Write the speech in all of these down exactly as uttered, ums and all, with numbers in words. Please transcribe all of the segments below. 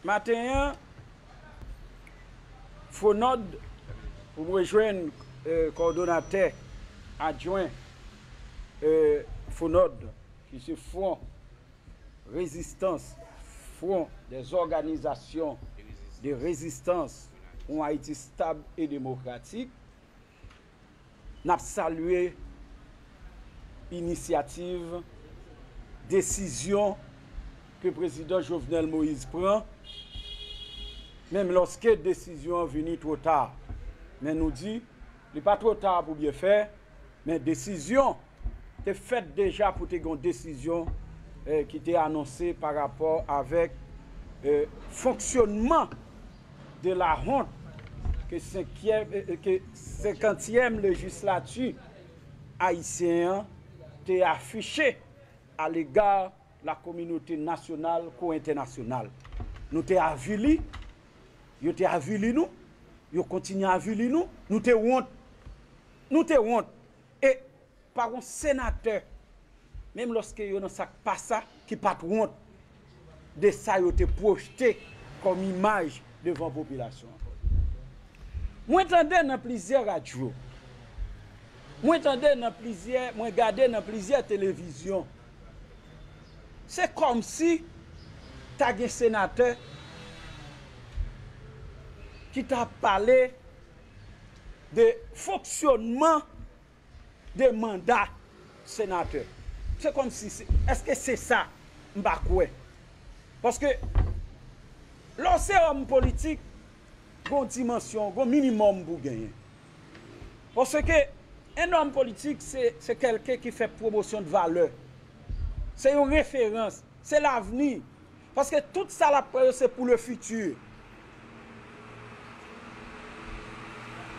Maten an, Fonòd, pou m rejwenn, eh, kowòdonatè adjwen, eh, Fonòd, ki se Front Résistance, Front des Organisations de Résistance pour une Haïti Stable et Démocratique, n ap salye inisyativ, desizyon ke prezidan Jovenel Moïse pran, menm lòske desizyon an vini twò ta. Men nou di, li pa twò ta pou byen fè, men desizyon te fèt deja pou te gen yon desizyon, eh, ki te anonse pa rapò avèk, eh, fonksyònman de la honte ke senkyèm, eh, eh, ke senkantyèm lejislati ayisyen an te afiche alega la kominote nasyonal kou entènasyonal. Nou te avili, yo te avili nou, yo kontinye avili nou, nou te wont. Nou te wont. E pa yon senatè, menm lòske yo nan sa k pa sa, ki pa t wont de sa yo te pwojte kòm imaj devan popilasyon an. Mwen tande nan plizyè radyo, mwen tande nan plizyè, mwen gade nan plizyè televizyon, se kòmsi ta gen senatè ki ta pale de fonksyònman de manda senatè. Se kòmsi se, èske se sa? M pa kwè. Paske lè w se òm politik, gon dimansyon, gon minimòm pou genyen. Paske en òm politik, se, se kèlken ki fè pwomosyon de valè. Se yon referans. Se lavni. Paske tout sa l ap pran yo, se pou le futur.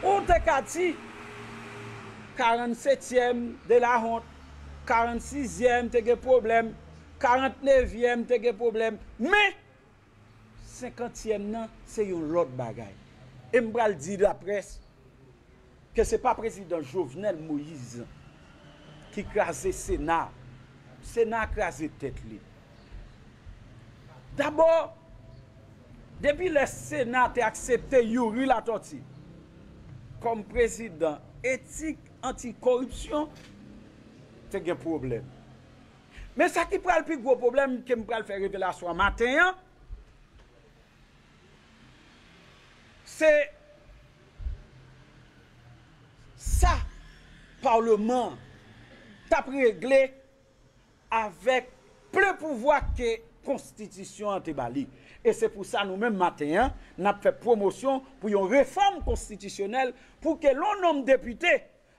Ou te ka di, karannsetyèm de la honte, karannsizyèm te gen pwoblèm, karantnevyèm te gen pwoblèm. Men, senkantyèm nan, se yon lòt bagay. E m pral di laprès, ke se pa prezidan Jovenel Moïse ki kraze Sena. Sena kraze tèt li. Dabò, depi lè Sena te aksepte Youri Latortue kòm prezidan etik anti-koripsyon, te gen pwoblèm. Men sa ki pral pi gwo pwoblèm ke m pral fè revelasyon an maten an, se sa Palman an t ap regle avèk plen pouvwa ke Konstitisyon an te ba li. E se pou sa nou menm maten an, n ap fè pwomosyon pou yon refòm konstitisyonèl pou ke lè w nonm depite,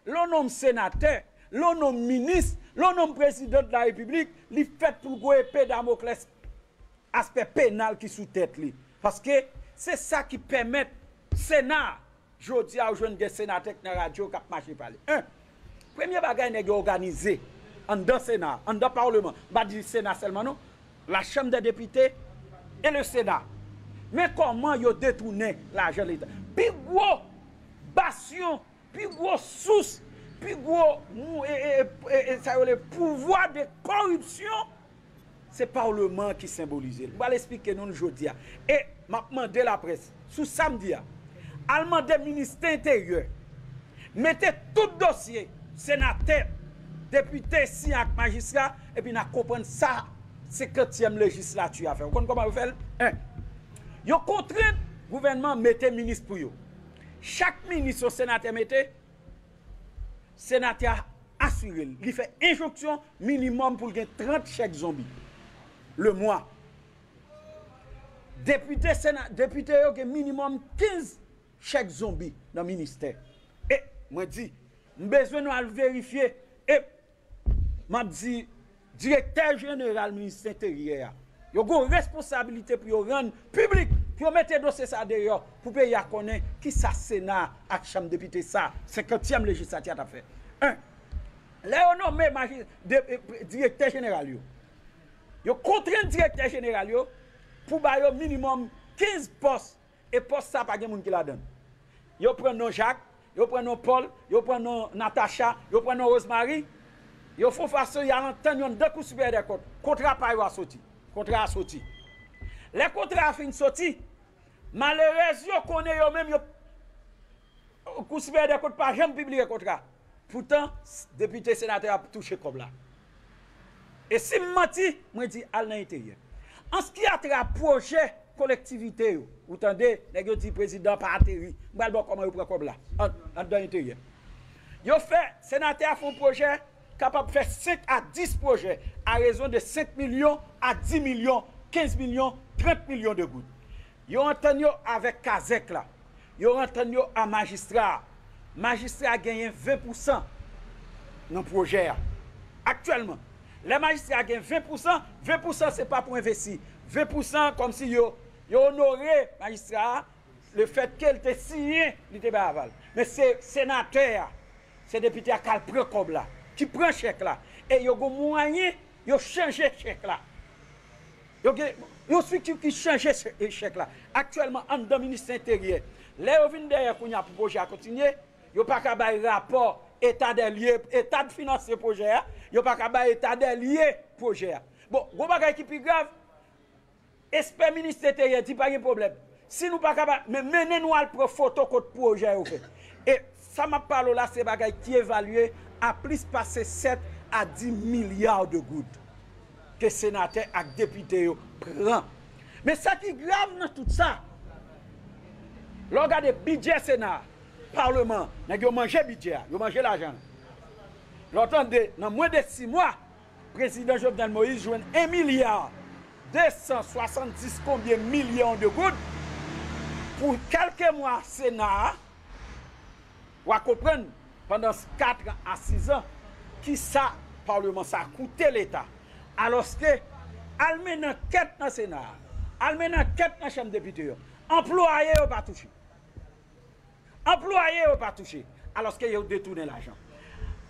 lè w nonm senatè, lè w nonm minis, lè w nonm prezidan de la repiblik, li fèt pou gwo epe Damoklès aspè penal ki sou tèt li. Paske se sa ki pèmèt Sena a, jodi a, ou jwenn gen senatè k nan radyo k ap mache pale. En, premye bagay, nèg yo òganize anndan Sena, anndan Palman. M pa di Sena sèlman non. La Chambre des Députés et le Sénat. Men kòman yo detounen lajan Leta. Pi gwo basyon, pi gwo sous, pi gwo mou-, e, e, e, e, e, sa yo rele pouvwa de koripsyon, se Palman an ki senbolize l. M pral esplike nou l jodi a. E m ap mande laprès, sou samdi a, al mande Ministè Enteryè, mete tout dosye senatè, depite, siyen ak majistra, epi n a konprann sa senkantyèm lejislati a fè. Ou konn kòman yo fè l? En, yo kontrenn gouvènman mete minis pou yo. Chak minis yon senatè mete, senatè a asire l. Li fè enjonksyon minimòm pou l gen trant chèk zonbi le mwa. Depite, sena-, depite yo gen minimòm kenz chèk zonbi nan ministè. E mwen di, m bezwen nou al verifye. E m ap di, direktè jeneral minis enteryè a, yo gen yon responsabilite pou yo rann piblik, pou yo mete dosye sa deyò, pou peyi a konnen kisa Sena ak Chanm Depite sa, senkantyèm lejislati a t ap fè. En, lè yo nonmen maji-, de, e, pre-, direktè jeneral yo, yo kontrenn direktè jeneral yo pou ba yo minimòm kenz pòs, e pòs sa pa gen moun ki ladan l. Yo pran non Jak, yo pran non Pòl, yo pran non Natacha, yo pran non Rosemary, yo fè yon fason y al antann yo anndan Kou Siperyè dè Kont. Kontra pa yo a soti. Kontra a soti. Lè kontra a fin soti, malerèz yo konnen yo menm yo Kou Siperyè dè Kont pa janm pibliye kontra. Poutan, depite, senatè ap touche kòb la. E si m manti, mwen di al nan enteryè. An s ki a trait pwojè kolektivite yo, ou tande, nèg yo di prezidan pa ateri. M pral ba w kòman yo pran kòb la anndan enteryè. Yo fè, senatè a fè yon pwojè, kapab fè senk a dis pwojè a rezon de senk milyon a dis milyon, kenz milyon, trant milyon de goud. Yo antann yo avèk kazèk la. Yo antann yo a majistra a. Majistra a genyen ven pousan nan pwojè a. Aktyèlman, lè majistra a gen ven pousan, ven pousan se pa pou envesti. Ven pousan kòmsi yo, yo onore majistra a, lefètke l te siyen, li te bay aval. Men se senatè a, se depite a k al pran kòb la, ki pran chèk la. E yo gon mwayen, yo chanje chèk la. Yo gen yon strikti ki chanje chèk la. Aktyèlman, anndan ministè enteryè, lè yo vin dèyè kounye a pou pwojè a kontinye, yo pa ka bay rapò eta dè lye, eta de finansye pwojè a, yo pa ka bay eta dè lye pwojè a. Bon, gwo bagay ki pi grav, espè ministè enteryè di pa gen pwoblèm. Si nou pa ka bay, men mennen nou al pran foto kot pwojè yo fèt. E sa m ap pale w la, se bagay ki evalye a plis pase sèt a dis milya de goud ke senatè ak depite yo pran. Men sa ki grav nan tout sa, lè w gade bidjè Sena a, Palman an, nèg yo manje bidjè a, yo manje lajan an. Lè w tande, nan mwen de sis mwa, prezidan Jovenel Moïse jwenn en milya de san swasanndis konbyen milyon de goud pou kèlke mwa Sena a, w a konprann pandan kat an a sis an, kisa palman sa a koute Leta. Alòske, al mennen ankèt nan Sena a, al mennen ankèt nan Chanm Depite yo, anplwaye yo pa touche. Anplwaye yo pa touche, alòske yo detounen lajan.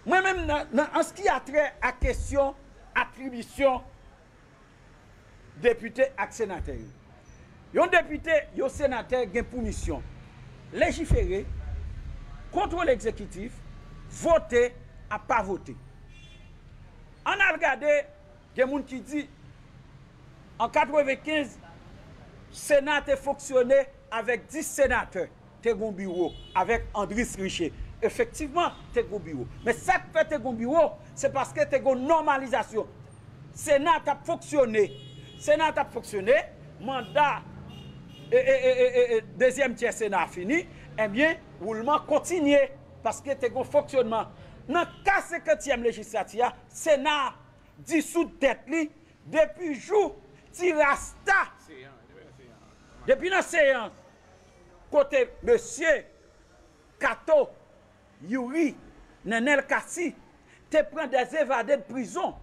Mwen menm, nan, nan, an s ki a trè a kesyon atribisyon depite ak senatè yo. Yon depite, yon senatè gen pou misyon lejifere, kontwole egzekitif, vote, a pa vote. Ann al gade, gen moun ki di, an katrevenkenz, Sena te fonksyone avèk dis senatè, te gon biwo avèk Andris Riché. Efektivman, te gon biwo. Men sa k fè te gon biwo, se paske te gon nòmalizasyon. Sena t ap fonksyone. Sena t ap fonksyone, manda e, e, e, e, e, e, dezyèm tyè Sena a fini, ebyen, woulman kontinye, paske te gon fonksyonman. Nan ka senkantyèm lejislati a, Sena a disoud tèt li depi jou Ti Rasta. Depi nan seyans kote mesye Kato, Youri, Nenel Cassy te pran des évadés de prison.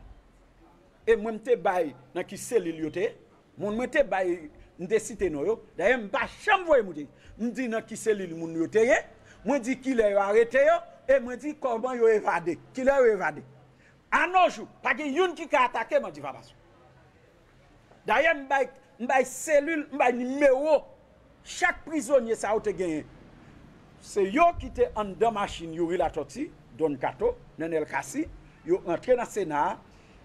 E mwen, m te bay nan ki selil yo te ye. Moun mwen te bay, m te site non yo. Dayè, m pa janm voye moun te ye. M di nan ki selil moun yo te ye. Mwen di kilè yo arete yo. E mwen di kòman yo evade. Kilè yo evade. Anojou, pa gen youn ki ka atake m an difamasyon. Dayè, m bay, m bay selil, m bay nimewo chak prizonye sa yo te genyen. Se yo ki te anndan machin Youri Latortue, Don Kato, Nenel Cassy, yo rantre nan Sena a,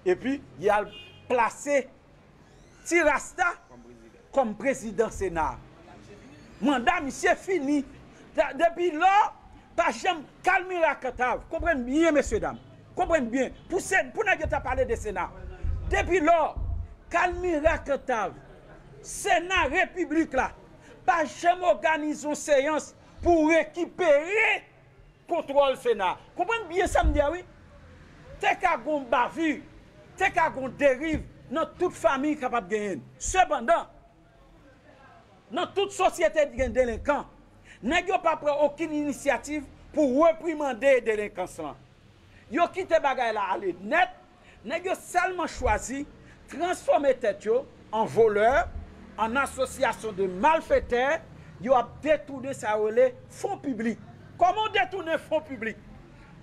epi y al plase Ti Rasta kòm prezidan Sena a. Manda misye fini. Depi lò, pa janm, Kalmira Cantave, konprann byen, mesye dam, konprann byen, pou se, pou nèg yo ta pale de Sena. Depi lò, Kalmira Cantave, Sena Repiblik la, pa janm òganize yon seyans pou rekipere kontwòl Sena. Konprann byen sa m di a, wi. Te ka gon bavi, te ka gon deriv nan tout fanmi kapab genyen. Sepandan, nan tout sosyete gen delenkan. Nèg yo pa pran okenn inisyativ pou reprimande delenkans lan. Yo kite bagay la ale nèt. Nèg yo sèlman chwazi transfòme tèt yo an volè, an asosyasyon de malfetè. Yo ap detounen sa yo rele fon piblik. Kòman w detounen fon piblik?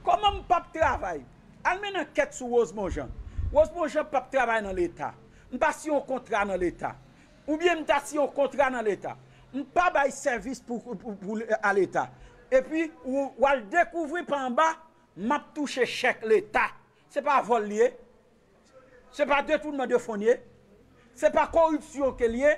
Kòman m p ap travay? Al mennen ankèt sou Rosemond Jean. Rosemond Jean p ap travay nan Leta. M pa siyen yon kontra nan Leta. Oubyen m ta siyen yon kontra nan Leta. M pa bay sèvis pou, pou, pou, a Leta. Epi, ou, w al dekouvri pa anba, m ap touche chèk Leta. Se pa vòl li ye. Se pa detounman de fon li ye. Se pa koripsyon ke li ye.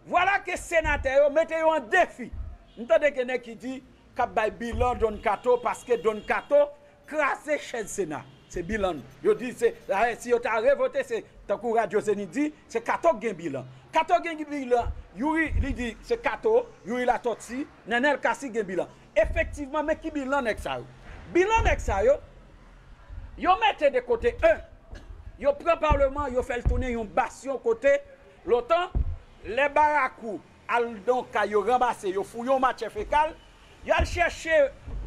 Vwala ke senatè yo mete yo an defi. M tande gen nèg ki di k ap bay bilan Don Kato paske Don Kato kraze chèz Sena. Se bilan l. Yo di se, dayè, si yo ta revote, se tankou Radyo Zenith di, se Kato k gen bilan. Kato gen bilan, Youri, li di se Kato, Youri Latortue, Nenel Cassy gen bilan. Efektivman, men ki bilan nèg sa yo? Bilan nèg sa yo, yo mete de kote, en, yo pran palman, yo fè l tounen yon basyon kote lontan, lè barakou al nan kay yo, ranmase, yo fouye yon matyè fekal, y al chèche,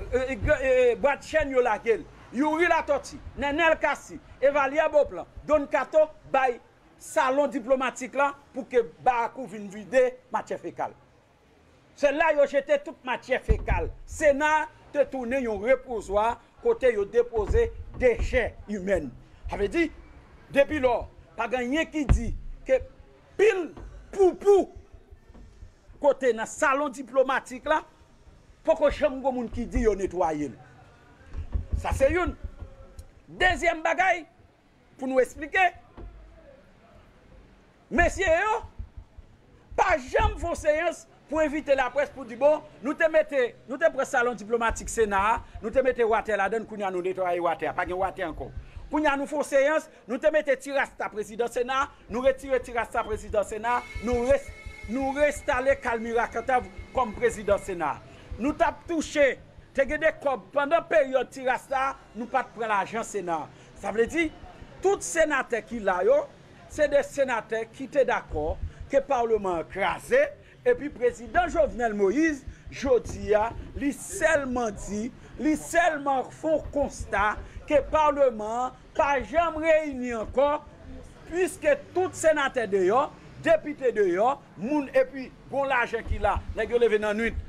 e, e, e, bwat chèn yo lage l. Youri Latortue, Nenel Cassy, Evalyer Beauplan, Don Kato bay salon diplomatik la pou ke barakou vin vide matyè fekal. Se la yo jete tout matyè fekal. Sena te tounen yon repozwa kote yo depoze dechè imèn. Sa vle di, depi lò, pa gen anyen ki di ke pil poupou kote nan salon diplomatik la, poko janm gon moun ki di yo netwaye l. Sa se youn. Dezyèm bagay, pou nou esplike, mesye yo pa janm fè yon seyans pou envite laprès pou di, bon, nou te mete, nou te pran salon diplomatik Sena a, nou te mete watè ladan l, kounye a nou netwaye watè a, pa gen watè ankò. Kounye a nou fè yon seyans, nou te mete Ti Rasta prezidan Sena a, nou retire Ti Rasta prezidan Sena a, nou res-, nou restale Calmira Cantave kòm prezidan Sena a. Nou t ap touche, te gen de kòb pandan peryòd Ti Rasta a, nou pa t pran lajan Sena a. Sa vle di, tout senatè ki la yo, se de senatè ki te dakò ke palman an kraze, epi prezidan Jovenel Moïse, jodi a, li sèlman di, li sèlman fè yon konsta ke palman an pa janm reyini ankò, piske tout senatè deyò, depite deyò, moun, epi gon lajan ki la, nèg yo leve nan nwit.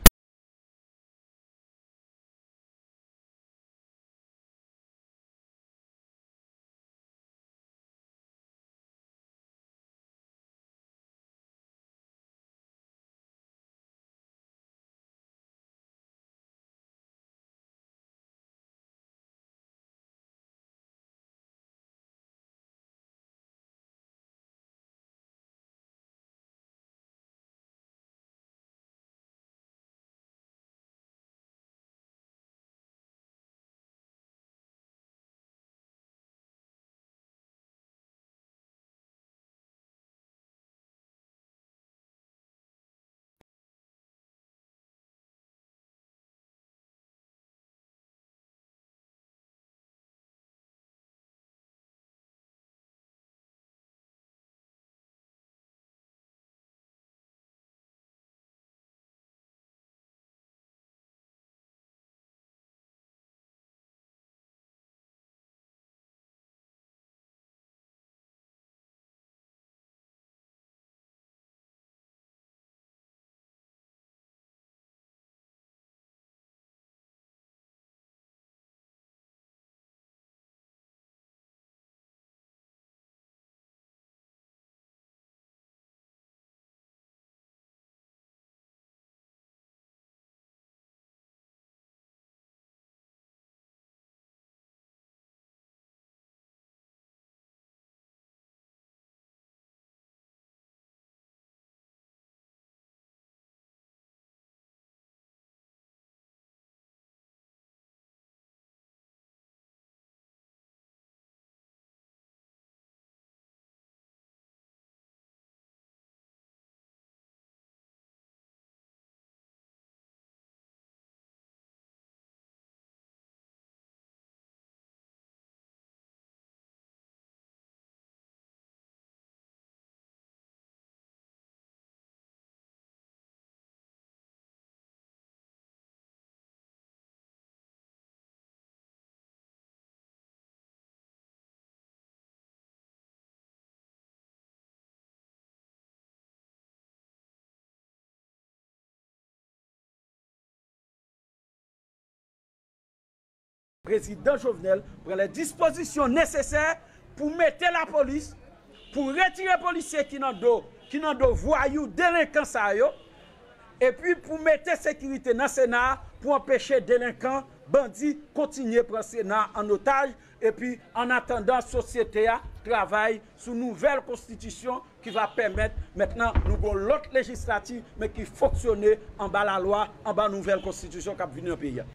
Prezidan Jovenel pran lè dispozisyon nesesè pou mete lapolis, pou retire polisye ki nan do, ki nan do vwayou, delenkan sa yo, epi pou mete sekirite nan Sena a pou anpeche delenkan, bandi kontinye pran Sena a an otaj, epi an atandan sosyete a travay sou nouvèl konstitisyon ki va pèmèt mentnan nou gen yon lòt lejislati, men ki fonksyone anba lalwa, anba nouvèl konstitisyon k ap vini nan peyi a.